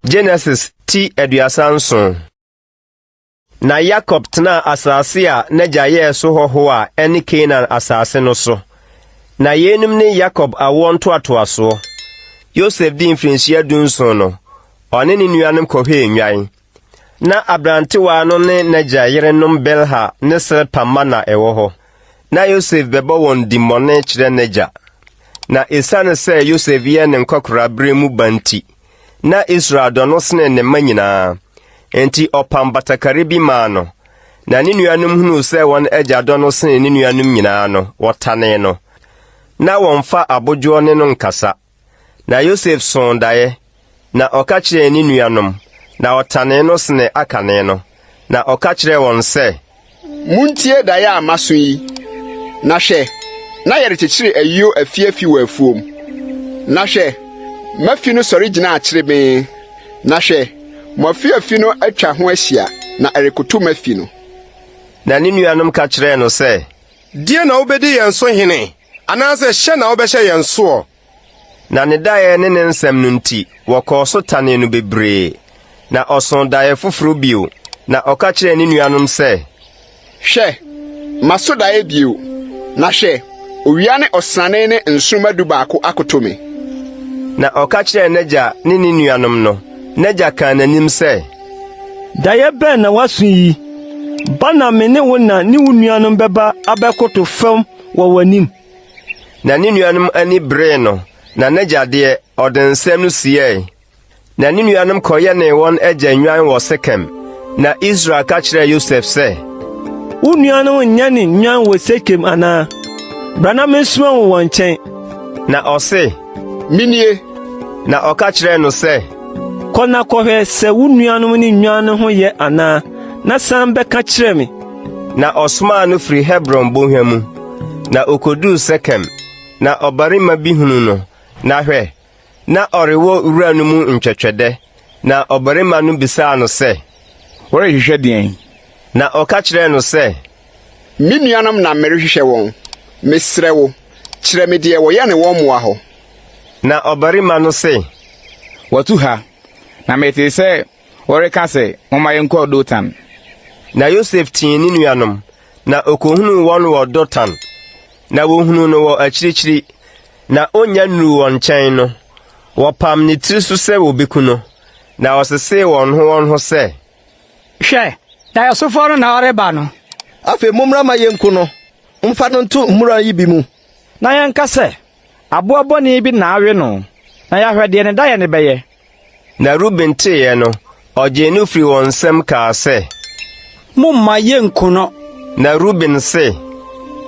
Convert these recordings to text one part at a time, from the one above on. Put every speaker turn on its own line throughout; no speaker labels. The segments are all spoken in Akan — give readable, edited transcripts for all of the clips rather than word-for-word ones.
Genesis ti 37. Na Yakob tenaa asase a n'agya yɛɛ so hɔhoɔ a ɛne Kanaan asase no so. Na yeinom ne Yakob awoɔ ntoatoasoɔ. Yosef dii mfirinhyia 17 no, ɔne ne nuanom kɔhwɛɛ nnwan. Na aberantewaa no ne n'agya yerenom Bilha ne Silpa mma na ɛwɔ hɔ. Na Yosef bɛbɔ wɔn dimmɔne kyerɛ n'agya. Na esiane sɛ Yosef yɛ ne nkwakoraabere mu ba nti, na Israel dɔ no sene ne mma nyinaa. Enti ɔpam batakari bi maa no. Na ne nuanom hunuu sɛ wɔn agya dɔ no sene ne nuanom nyinaa no, wɔtanee no. Na wɔmfa abodwoɔ ne no nkasa. Na Yosef soo daeɛ, na ɔka kyerɛɛ ne nuanom, na wɔtanee no sene akane no. Na ɔka kyerɛɛ wɔn sɛ.
Muntie daeɛ a maso yi. Na hwɛ, na yɛrekyekyere ayuo afiafi wɔ afuom. Na hwɛ, m'afi no sɔre gyinaa kyerebenn, na hwɛ, mo afiafi no atwa ho ahyia, na ɛrekoto m'afi no.
Na ne nuanom ka kyerɛɛ no sɛ.
Deɛn na wobɛdi yɛn so hene, anaasɛ hyɛ na wobɛhyɛ yɛn soɔ?
Na ne daeɛ ne ne nsɛm no nti, wɔkɔɔ so tanee no bebree. Na ɔsoo daeɛ foforɔ bio, na ɔka kyerɛɛ ne nuanom sɛ.
Hwɛ, maso daeɛ bio, na hwɛ, owia ne ɔsrane ne nsoromma dubaako akoto me.
Na ɔka kyerɛɛ n'agya ne ne nuanom no, n'agya kaa n'anim sɛ.
Daeɛ bɛn na woaso yi? Ba na me ne wo na ne wo nuanom bɛba abɛkoto fam wɔ w'anim.
Na ne nuanom ani beree no, na n'agya deɛ, ɔde nsɛm no siee. Na ne nuanom kɔyɛnee wɔn agya nnwan wɔ Sekem. Na Israel ka kyerɛɛ Yosef sɛ,
Wo nuanom nyɛne nnwan wɔ Sekem anaa? Bra na mensoma wo wɔn nkyɛn.
Na ɔse,
Menie!
Na ɔka kyerɛɛ no sɛ,
Kɔ na kɔhwɛ sɛ wo nuanom ne nnwan no ho yɛ anaa, na san bɛka kyerɛ me.
Na ɔsomaa no firi Hebron bɔnhwa mu, na okoduu Sekem. Na ɔbarima bi hunuu no, na hwɛ, na ɔrewɔ wura no mu ntwɛtwɛdɛ. Na ɔbarima no bisaa no sɛ,
Worehwehwɛ deɛn?
Na ɔka kyerɛɛ no sɛ,
Me nuanom na merehwehwɛ wɔn. Mesrɛ wo, kyerɛ me deɛ wɔyɛne wɔn mmoa hɔ.
Na ɔbarima no se,
Wɔatu ha, na metee sɛ Wɔreka sɛ, Momma yɛnkɔ Dotan.
Na Yosef tii ne nuanom, na okohunuu wɔn wɔ Dotan. Na wohunuu no wɔ akyirikyiri, na onnya nnuruu wɔn nkyɛn no, wɔpam ne tiri so sɛ wobeku no. Na wɔsesee wɔn ho wɔn ho sɛ.
Hwɛ, daeɛsofoɔ no na ɔreba no.
Afei mommra mma yenku no mfa no nto mmura yi bi mu.
Na yɛnka sɛ, Aboa bɔne bi na awe no, na yɛahwɛ deɛ ne daeɛ no bɛyɛ.
Na Ruben teeɛ no, ɔgyee no firii wɔn nsam kaa sɛ.
Momma yennku no.
Na Ruben se.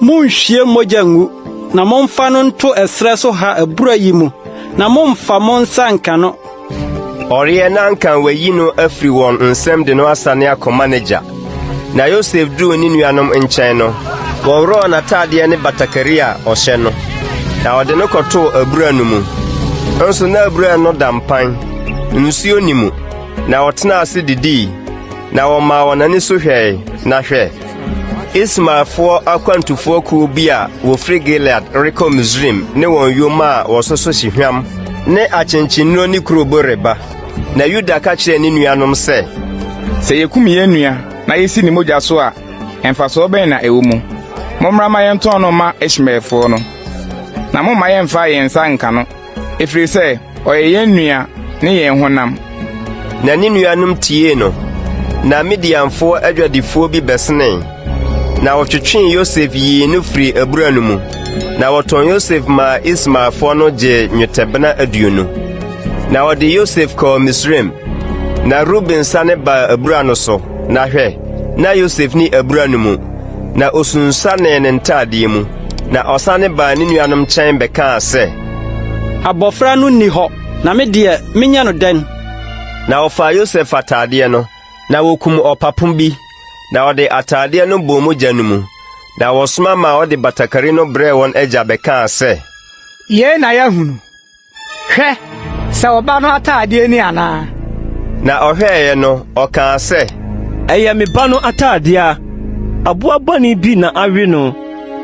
Monnhwie mogya ngu, na momfa no nto ɛserɛ so ha abura yi mu, na mommfa mo nsa nnka no.
Ɔreɛ na anka wayi no afiri wɔn nsam de no asane akɔma n'agya. Na Yosef duruu ne nuanom nkyɛn no, wɔworɔɔ n'ataadeɛ ne batakari a ɔhyɛ no, na wɔde no kɔtoo abura no mu. Nso na abura no da mpan, nsuo nni mu. Na wɔtenaa ase didii, na wɔmaa wɔn ani so hwɛe, na hwɛ, Ismaelfoɔ akwantufoɔ kuo bi a wɔfiri Gilead rekɔ Misraim ne wɔn yoma a wɔsoso hyehwam ne akyenkyennuro ne kurobo reba. Na Yuda ka kyerɛɛ ne nuanom sɛ,
Sɛ yekum yɛn nua na yesi ne mogya so a, mfasoɔ bɛn na ɛwɔ mu? Mommra mma yɛntɔn no mma Ismaelfoɔ no, na mommma yɛmmfa yɛn nsa nnka no, ɛfiri sɛ ɔyɛ yɛn nua ne yɛn honam.
Na ne nuanom tiee no. Na Midianfoɔ adwadifoɔ bi bɛsenee, na wɔtwetwee Yosef yii no firii abura no mu, na wɔtɔn Yosef maa Ismaelfoɔ no gyee nnwetɛbena 20. Na wɔde Yosef kɔɔ Misraim. Na Ruben sane baa abura no so, na hwɛ, na Yosef ni abura no mu. Na osunsuanee ne ntadeɛ mu, na ɔsane baa ne nuanom nkyɛn bɛkaa sɛ,
Abɔfra no nni hɔ, na me deɛ, menyɛ no dɛn?
Na wɔfaa Yosef atadeɛ no, na wɔkum ɔpapo bi, na wɔde atadeɛ no bɔɔ mogya no mu. Na wɔsoma maa wɔde batakari no brɛɛ wɔn agya bɛkaa sɛ,
Yei na yɛahunu. Hwɛ, sɛ wo ba no ataadeɛ ni anaa?
Na ɔhwɛeɛ no, ɔkaa sɛ.
Ɛyɛ me ba no ataadeɛ a aboa bɔne bi na awe no.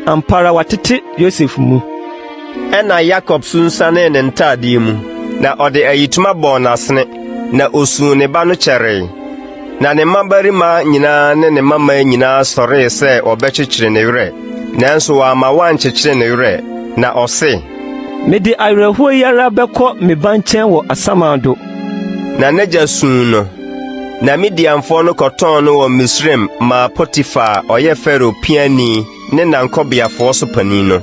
Ampa ara wɔatete Yosef mu.
Ɛnna Yakob sunsuanee ne ntaadeɛ mu, na ɔde ayitoma bɔɔ n'asene. Na osuu ne ba no kyɛree. Na ne mmabarima nyinaa ne ne mmammaa nyinaa sɔree sɛ wɔbɛkyekyere ne werɛ, nanso wamma wɔankyekyere ne werɛ, na ɔse,
Mede awerɛhoɔ yi ara bɛkɔ me ba nkyɛn wɔ asamando.
Na n'agya suu no. Na Midianfoɔ no kɔtɔn no wɔ Misraim maa Potifar a ɔyɛ Farao piani ne n'ankɔbeafoɔ so panin no.